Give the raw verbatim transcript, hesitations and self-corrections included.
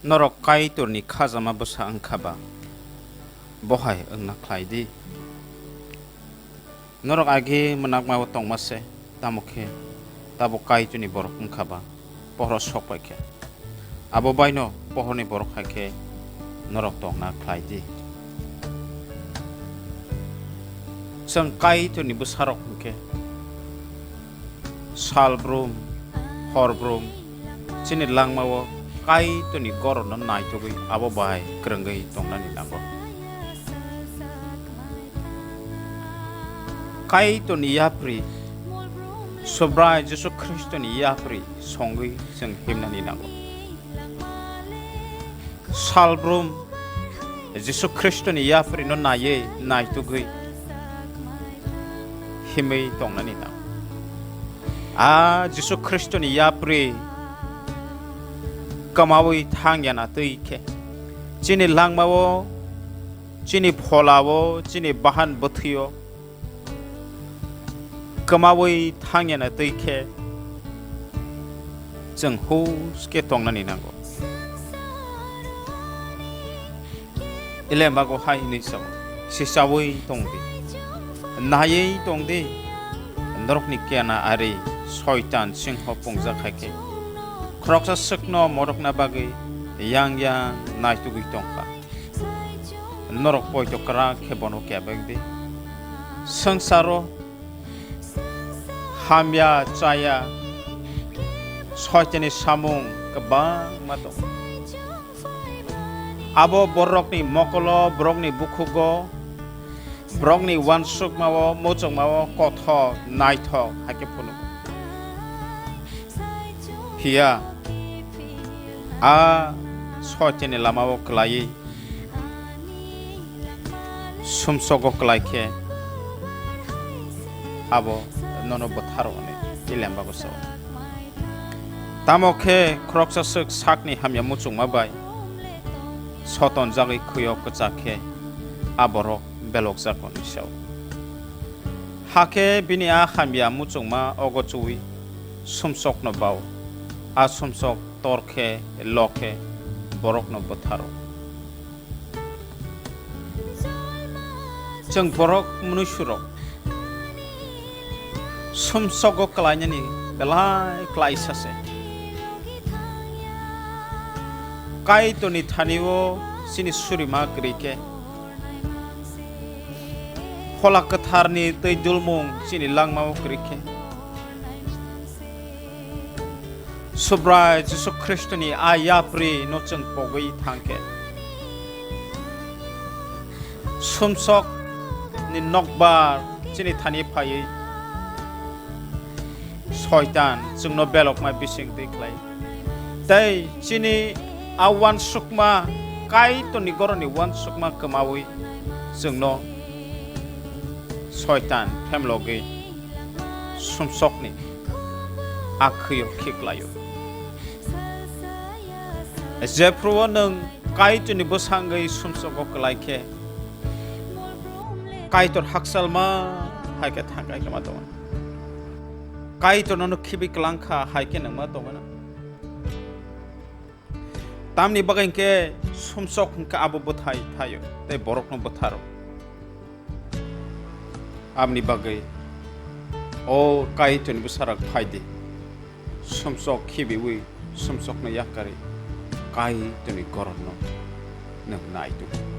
Norok Kaitorni khajama bwsa wngkha ba, bo hai wngna khlai di. Norok agi mwnakmao tongma se, tamo khe tabuk Kaitorni borok wngkha ba, pohoro sok pai khe. Abo baino pohorni borok hai khe norok tongna khlai di. Chwng Kaitorni bwsarok hwn khe, sal brum, hor brum, chini langmao Kaitorni gorokno naitugwi abo bai kwrwngwi tongnani nango. Kaitorni yapri, Subrai Jisu Khristoni yapri songwi chwng himnani nango. Salbrum Jisu Khristoni yaprino naiwi naitugwi himwi tongnani nango. A Jisu Khristoni yapri kwmawi thangya na twi khe, chini langmao, chini pholao, chini bahan bwthwio kwmawi thangya na twi khe, chwng hus khe tongnani nango. Elembago hai hwnwi sao, "Sichaui tong di, naiwi tong di, norokni kena ari Soitan singho pungjak hai khe, khoroksa swkno morokna bagwi yang yang naitugwi tong kha. Norok poito kwrak khe bono kebeng di. Swngcharo hamya chaya Soitanni samung kwbangma tongo. Abo borokni mokolo, borokni bukhugo, borokni uansukmao, muchungmao kothok, naithok hai khe phunugo. Phiya a Soitanni lamao kwlaiwi sumsogo kwlai khe abo nono bwtharo hwnwi Elembago sao. Tamo khe khoroksa swk sakni hamya muchungma bai sotonjagwi khwio kwchak khe a borok belokjak hwnwi sao. Hakhe bini a hamya muchungma ogo chuwi sumsokno bao, a sumsok tor khe, lo khe borokno bwtharo. Chwng borok mnuisurok sumsogo kwlainani belai klaisa se. Kaitorni thani-o chini surima kwrwi khe, Phola Kwtharni twi dulmung chini langmao kwrwi khe, Subrai Jisu Khristoni a yapri no chwng pogwi thang khe, sumsok ni nokbar chini thani phaiwi Soitan chwngno belokma bising twi khlai. Tei chini a uansukma, Kaitorni goroni uansukma kwmawi chwngno Soitan phemlogwi sumsokni akhwio khiklaio. Jephru-o nwng Kaitorni bwsangwi sumsogo kwlai khe, Kaitor hakchalma hai khe thangkai kwma tongo. Kaitor nono khibi kwlang kha hai khe nangma tongo na. Tamni bagwi hinkhe sumsok hinkhe abo bwthai thaio tei borokno bwtharo. Aboni bagwi, o Kaitorni bwsarok, phai di, sumsok khibiwi sumsokno yakarwi Kaitorni gorokno nwng naituk.